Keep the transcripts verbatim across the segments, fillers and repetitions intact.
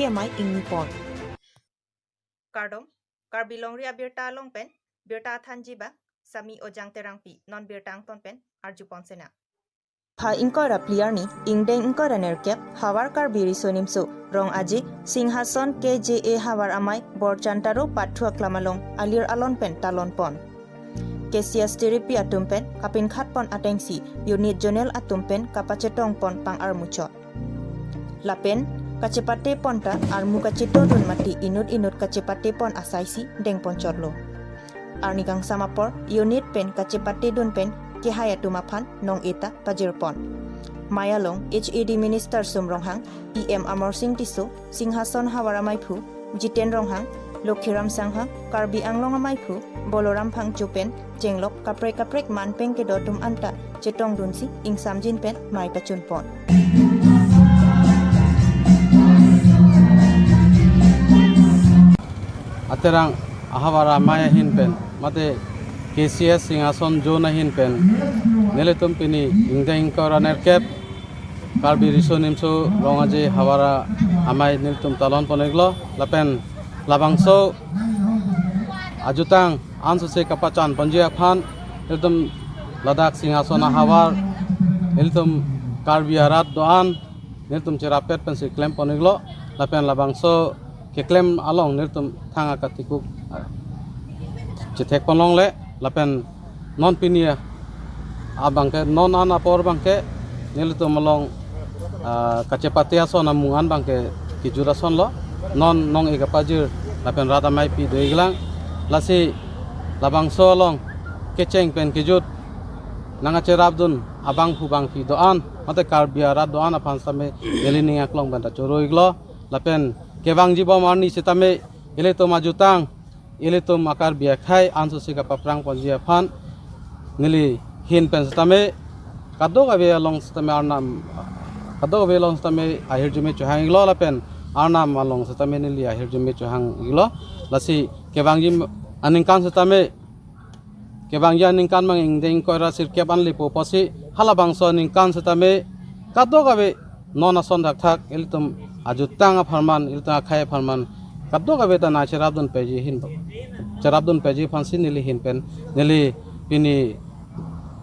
amei ingni pon. Kardom, Karbi Longri Abirta along pen birta thanji abang Sami Ojang Terangpi, non birta angton pen arju pon sena. Pha ingkoi ra phli arni, ingdeng ingkoi ra nerkep, Havar Karbi Riso Nimso Rong Aje Singhason K J A havar amei Borchan Taro pathu aklam along alir alon pen talon pon. K C S tiripi atum pen kapinkhat pon atengsi unit zonal atum pen kapachetong pon pang-armuchot. Lapen kachepate pon ta armu kachetodun mati inut inut kachepate pon asaisi deng pon chotlo. Arni kangsam apor unit pen kachepate dun pen kehai atum aphan nong-e ta pajir pon. Mei along H A D Minister Sum Ronghang, E M Amarsing Tisso, Singhason havar ameiphu Jiten Ronghang, Lokhiram Sanghang, Karbi Anglong ameiphu Boloram Phangcho pen chenglok kaprek kaprek manpeng kedo atum anta chetongdunsi ingsamjin pen mei pachun pon. Aterang ahavar amei ahin pen, mate K C S Singhason zone ahin pen, nelitum pini ingdeng ingkoi ra nerkep Karbi Riso Nimso Rong Aje havar amei nelitum talon pon-iklo, lapen labangso ajutang ansose kapachan ponji aphan nelitum ladak Singhason ahavar nelitum Karbi arat do-an nelitum cherapet pensi klem pon-iklo, lapen labangso keklem along nelitum thang akatikuk, ah, chethek pon longle, lapen non pini abangke, non an apor abangke nelitum along, ah, kachepate ason amung an abangke kejut asonlo, non nong-e kapajir lapen rat ameipi do-iklang, lasi labangso along kecheng pen kejut nangkacherapdun abangphu bangphi do-an, mate Karbi arat do-an aphan sitame neli ning aklong pen ta choro-iklo, lapen kevangji bom arni sitame ilitum ajutang, ilitum a-Karbi akhei ansose kapaphrang ponji aphan neli ahin pen sitame kadokave along sitame Arnam, kadokave along sitame ahirjume chohang-iklo, lapen Arnam along sitame neli ahirjume chohang-iklo, lasi kevangji aningkan sitame, kevangji aningkan abang ingdeng ingkoi ra sirkep an lepo pusi halabangso aningkan sitame kadokave non ason thakthak ilitum ajutang apharman, ilitum akhei apharman kadokave ta nangcherapdun peji ahin, cherapdun peji aphansi neli ahin pen, neli pini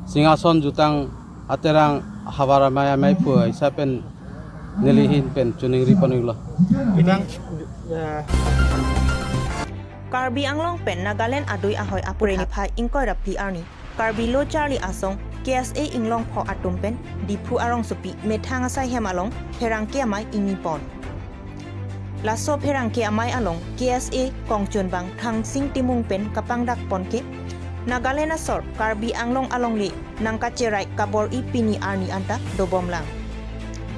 Singhason jutang aterang havar amei ameiphu aisa pen neli ahin pen choningri pon-iklo. Bidang, eh, Karbi Anglong pen Nagaland adui ahoi apre niphai ingkoi ra phli arni Karbi Lo Charli Asong K S A inglong pho atum pen Diphu arongsopi methang asai hem along pherangke amei ingni pon. Laso pherangke amei along K S A kongchunbang Thangsing Timung pen kapangdak pon ke Nagaland asor Karbi Anglong alongle nangkacherai kabor-i pini arni anta dobomlang.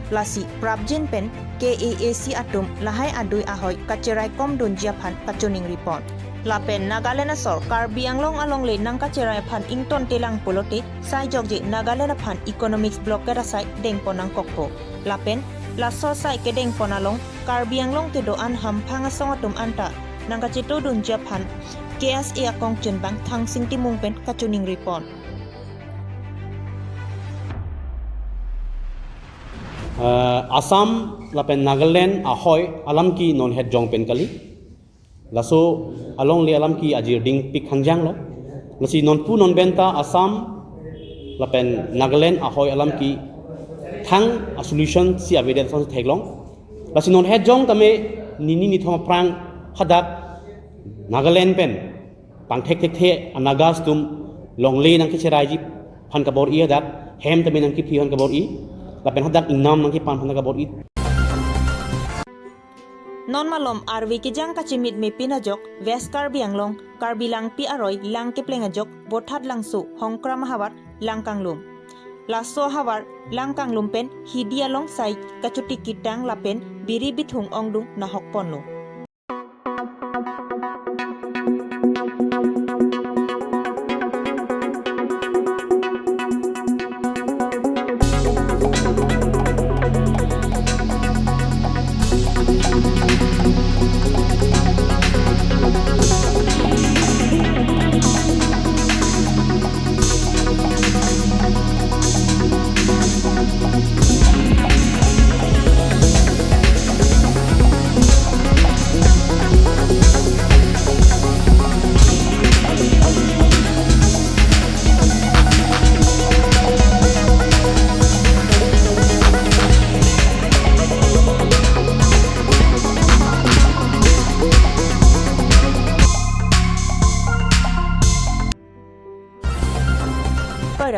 Lasi prapjin pen K A A C atum lahai adui ahoi kacherai komdunji aphan kachoningri pon. Lapen Nagaland asor Karbi Anglong alongle nangkacherai aphan ingtontelang pulote sai jokje Nagaland aphan economic blockade asai deng pon nangkokpo. Lapen laso asai kedeng pon along Karbi Anglong kedo-an hamphang asong atum anta nangkachetodunji aphan K S A akongchunbang Thangsing Timung pen kachoningri pon. Eh, Assam lapen Nagaland ahoi alam ke non het jong pen kali. Laso alongle alam ke ajirding pik hangjanglo. Lasi nonpu non benta Assam lapen Nagaland ahoi alam ke thang a-solution si avedet ason theklong. Lasi non het jong tame nini nithom aphrang hadak Nagaland pen pangthek thekthe a-Nagas atum longle nangkecheraiji aphan kabor-i hadak, hem tame nangkephi aphan kabor-i, lapen hadak ingnam nangkepan aphan kabor-i. Non malom arve kejang kachimit mepin ajok West Karbi Anglong, Karbi Langpi aroi lang kepleng ajok Bothat Langso, Hongkram ahavar Langkanglum. Laso ahavar Langkanglum pen hidi along sai kachuti kitang lapen biri bithung ongdung nahok ponlo.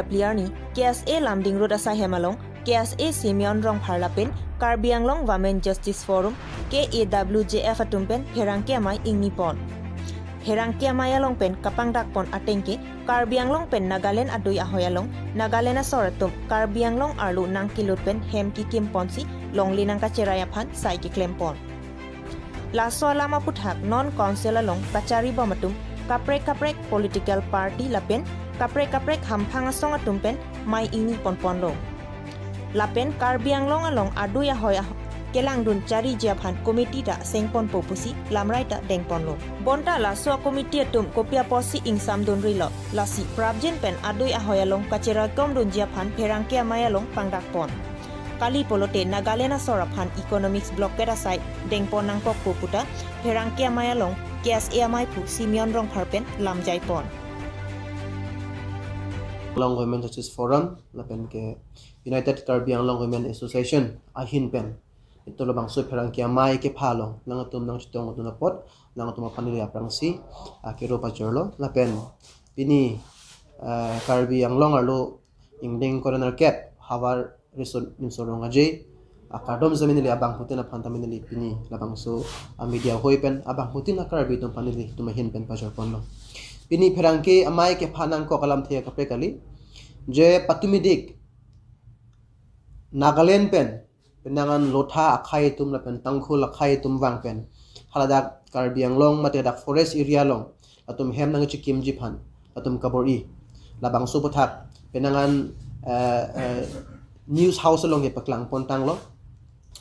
Pliarni K S A Lumding Road asaihem along K S A Simeon Rongphar lapen Karbi Anglong Women Justice Forum, K A W J F atum pen pherangke amei ingni pon. Pherangke amei along pen kapangdak pon atengke Karbi Anglong pen Nagaland adui ahoi along Nagaland asor atum Karbi Anglong arlo nangkelut pen hem kikim ponsi longle nangkacherai aphan sai keklem pon. Laso alam aputhak non council along kachari bom atum kaprek kaprek political party lapen kaprek kaprek hamphang asong atum pen mei ingni ponponlo. Lapen Karbi Anglong along adui ahoi ah- kelangdun chariji aphan committee ta sengponpo pusi lamrai ta dengponlo. Bonta laso committee atum kopi apotsi ingsamdunrilo, lasi prapjin pen adui ahoi along kacheraikomdunji aphan pherangke amei along pangdak pon. Kali pulote Nagaland asor aphan economics blockade asai dengpon nangkokpo puta pherangke amei along K S A amei aphu Simeon Rongphar pen lamjai pon. Anglong Women Justice Forum lapen ke United Karbi Anglong Women Association ahin pen itum labangso pherangke amei kepha along nangtum nangchetongdun apot nangtum aphan ili aphrangsi akero pajorlo lapen pini, eh, Karbi Anglong arlo ingdeng koroner kep havar riso nimso rong aje akardom jamin ili abangphutin aphan tamin ili pini labangso a media hoi pen abangphutin a Karbi atum aphan ili itum ahin pen pajor ponlo. Pini pherangke amei kepha nangkok alamthe kaprek kali, je patumidik Nagaland pen penangan Lotha akhei atum lapen Tangkhul akhei atum vang pen haladak Karbi Anglong mate dak forest area along latum hem nangchekimji aphan latum kabor-i. Labangso aputhak penangan, eh, eh, news house along kepaklang pontanglo.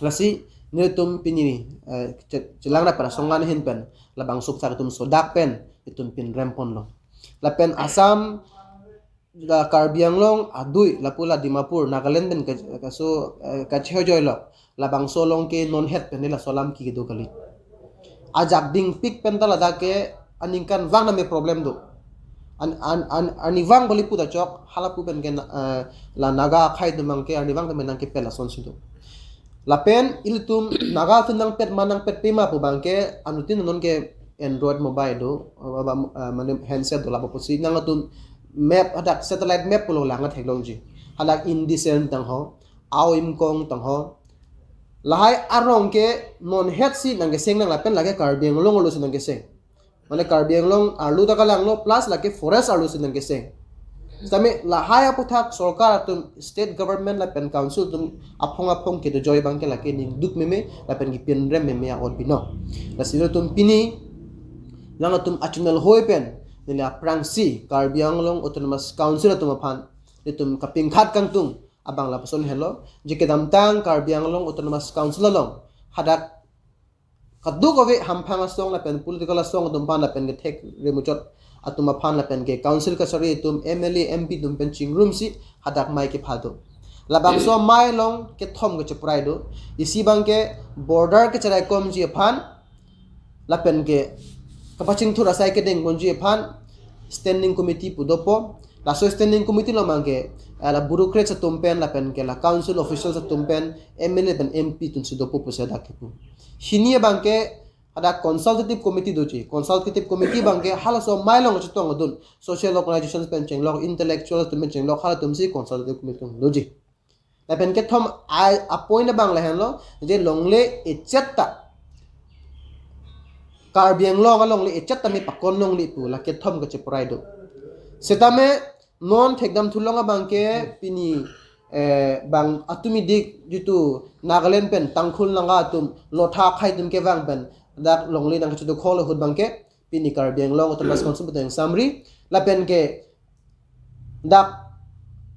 Lasi nelitum pini, eh, che- chelang ra pen asong an ahin pen labangso aputhak itum sodak pen itum pinrem ponlo. Lapen Assam, la Karbi Anglong adui lapu la Dimapur, Nagaland pen ke- kaso, eh, kachehojoilok labangso along ke non het pen laso alam kedo kali. Ajak dingpik pen ta ladak ke aningkanvang name problem do. An an an arnivang bali puta chok halapu pen ke na- eh, la Naga akhei atum abang ke arnivang tame nangkepel asonsi do. Lapen ilitum Naga atum nangpet ma nangpet pima pu abang ke anuttin non ke Android mobile do, eh, ba- eh, mane handset do lapu pusi nangtum map hadak satellite map pulo lang theklongji. Hadak Indecent tangho, Ao Imkong tangho. Lahai arong ke non het si nangkeseng nang lapen lake Karbi Anglong arlo si nangkeseng. Mane Karbi Anglong arlo ta kalanglo plus lake forest arlo si nangkeseng. Sitame lahai aputhak sorkar atum state government lapen council atum aphong aphong kedojoi abang ke lake ningduk meme lapen kepinrem meme a-ot binong. Lasi nelitum pini nangtum a channel hoi pen neli aphrangsi Karbi Anglong Autonomous Council atum aphan nelitum kapingkhat kangtung abang lapuson helo, je kedamtang Karbi Anglong Autonomous Council along hadak kadokave hamphang asong lapen political asong atum aphan lapen kethek remuchot atum aphan lapen ke council kachari atum M L A M P atum pen chingrumsi hadak mei kepha do. Labangso mei along kethom kacheprai do. Isi abang ke border kacheraikomji aphan lapen ke kapachingthur asai kedengponji aphan standing committee pu dopo. Laso standing committee along abang ke, eh, la bureaucrats atum pen lapen ke la council officials atum pen M L A pen M P atum si dopo pusi hadak kepu. Hini abang ke hadak consultative committee doji. Consultative committee abang ke halaso mei along chetongdun social organizations pen chenglok, intellectuals atum pen chenglok, halatum si consultative committee along doji. Lapen kethom a- a point abang lahenlo, je longle echet ta Karbi Anglong alongle echet ta mi pakon longle pu la kethom kacheprai do. Sitame non thekdam thulong abang ke pini, eh, bang atumidik jitu Nagaland pen Tangkhul Naga atum Lotha akhei atum kevang pen dak longle nangkachedokhol ahut abang ke pini Karbi Anglong Autonomous Council puta ingsamri lapen ke dak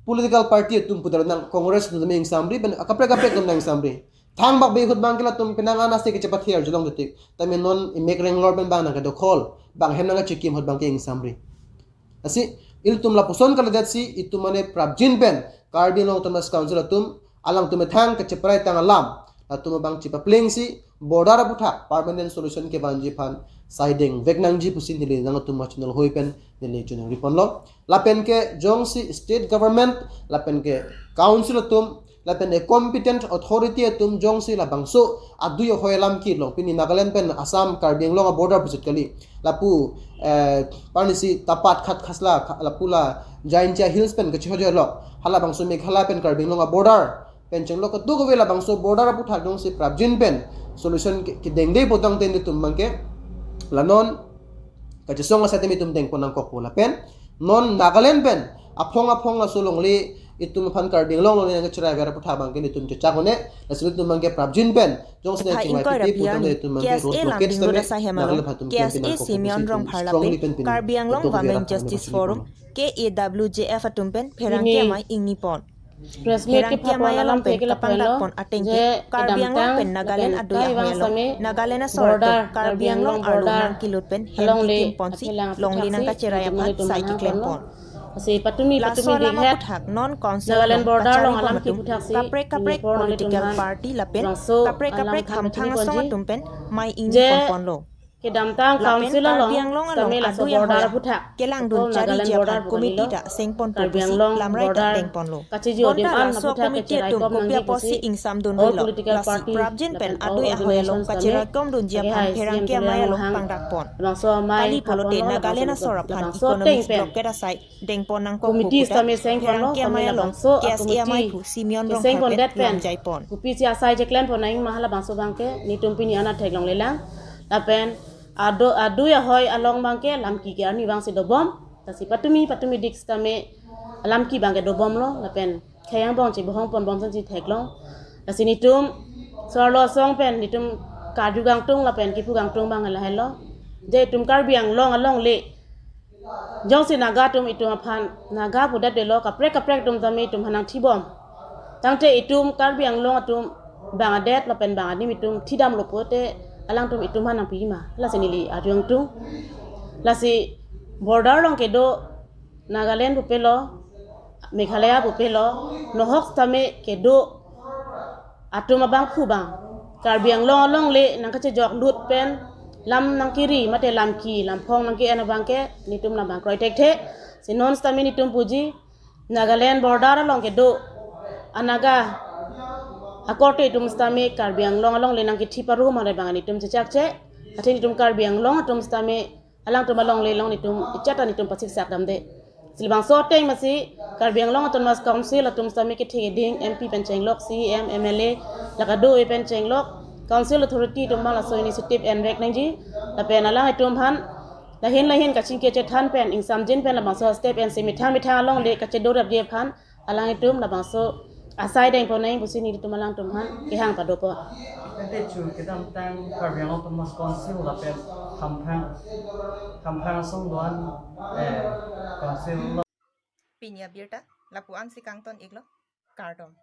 political party atum puta nang Congress atum ingsamri pen akaprek kaprek atum nangsamri. Thangbak be ahut abang ke latum penang anasi kechepather jolong detik. Tame non imek renglor pen abang nangkedokhol, bang hem nangkachekim ahut abang ke ingsamri. Lasi ilitum lapuson kalidet si itum mane prapjin pen Karbi Anglong Autonomous Council atum alangtum methang kacheprai tang alam latum abang chepaplengsi border aputhak permanent solution kevanji aphan sai dengvek nangji pusi neli nangtum a channel hoi pen neli choningri ponlo. Lapen ke jongsi state government lapen ke council atum lapen a competent authority atum jongsi labangso adui ahoi alam kelong, pini Nagaland pen Assam Karbi Anglong a-border pusit kali, lapu eh, parnisi Tapat Khat Khasla kha- lapu la Jaintia Hills pen kachehoi lok, halabangso Meghalaya pen Karbi Anglong a-border pen chenglok kedo kave labangso border aputhak jongsi prapjin pen solution ke- kedengde putangte nelitum abangke la non kachesong asai tame itum dengpon nangkokpo lapen non Nagaland pen aphong aphong laso longle itum aphan Karbi Anglong longle nangkacherai ver aputhak abangke nelitum chechak un-e, lasi nelitum abangke prapjin pen jongsi Thai nangchingvai ingkoi pipe rabia putangte ni nelitum abangke K S A road blockade Langding sitame Roda Sahemalo, Nagaland aphan itum K S A campaign nangkokpo Simeon pusi itum Rongphar lapen strongly pen pini Karbi Anglong kedo kave Women aputhak Justice nangkachesong Forum, K A W J F atum pen pherangke Ini amei ingni pon. Press meet Pherangke kepapon amei alam along pen thek lapen lo, kapangdakpon atengke je Karbi Anglong kedamtang pen Nagaland lapen adui ahoi kaiwang along same Nagaland asor border, atum Karbi Karbi Anglong Anglong arlo border nangkelut pen hem along le kikim ponsi athelang longle aphuthak si nangkacherai itum aphan itum sai manang keklem pon lo. Pon. Lasi patumi laso patumi alam dikhet aputhak non council Nagaland along border along kacharli alam pon atum kiphuthak si kaprek kaprek pini apor nang political itum party lapen bangso kaprek alam kaprek khan hamphang kachini asong ponji. Atum pen amei ingni je pon ponlo. Kedamtang lapen council along Karbi Anglong along sitame laso adui border ahoi aputhak kelangdun ko chari Nagaland ji border aphan pu committee kalilo. Ta sengpon Karbi pusi Anglong lamrai ta border dengponlo. Kachiji adim bonta an laso aputhak committee atum kopi apotsi ingsam dun all hoi lo. Political lasi party prapjin pen lapen adui all ahoi along organizations sitame kacherai kom dunji aphan kehai pherangke C M amei along Tuliram Ronghang pangdakpon. Labangso amei pali polote hapon lo Nagaland labangso asor aphan labangso economic ateng pen blockade asai dengpon nangkok committee puta sitame sengpon lo pherangke amei tame along labangso K S A amei committee pu Simeon Rongphar sengpon pen det pen lamjaipon. Kopisi asai cheklem pon nangji ma halabangso abangke nelitum pini anat theklonglelang. Lapen ado adui ahoi along abangke lamki ke arni abangsi dobom. Lasi patumi patumi dik sitame lamki abangke dobom lo lapen khei angbong chibohong pon bom si theklong. Lasi nelitum so-arlo asong pen nelitum karju kangtung lapen kiphu kangtung abang lahelo. Je itum Karbi Anglong alongle jongsi Naga atum itum aphan Naga pudet delo kaprek kaprek atum tame itum aphan nangthibom. Tangte itum Karbi Anglong atum bang adet lapen bang adim itum thidamlo pulote alangtum itum aphan nangpi ma. Lasi neli arju kangtung. Lasi border along kedo Nagaland pupe lo, Meghalaya pupe lo, nohok sitame kedo atum abangphu abang Karbi Anglong alongle nangkachejok lut pen lam nangkiri mate lamki lamphong nangke-en abangke nelitum labang kroi thekthe. Si non sitame nelitum puji Nagaland border along kedo anaga akorte atum sitame Karbi Anglong alongle nangkithi paru mare abang nelitum chechakche. Athe nelitum Karbi Anglong atum sitame alangtum alongle along nelitum ichat ta nelitum pasiksak damde. Si labangso ateng masi Karbi Anglong Autonomous Council atum sitame kethe keding M P pen chenglok, C E M, M L A, la kado-e pen chenglok, council authority atum abang laso initiative envek nangji. Lapen alanglitum aphan lahin lahin kachingki chethan pen ingsamjin pen labangso step ensi methang methang alongle kachedorapji aphan alanglitum labangso asai dengpon nangji pusi nelitum alangtum aphan kehang padopon. Ante chu kedamtang Karbi Anglong Autonomous Council lapen hamphang hamphang asong do-an, eh, council lo. Pini abirta lapu-an si kangton iklo, kardom.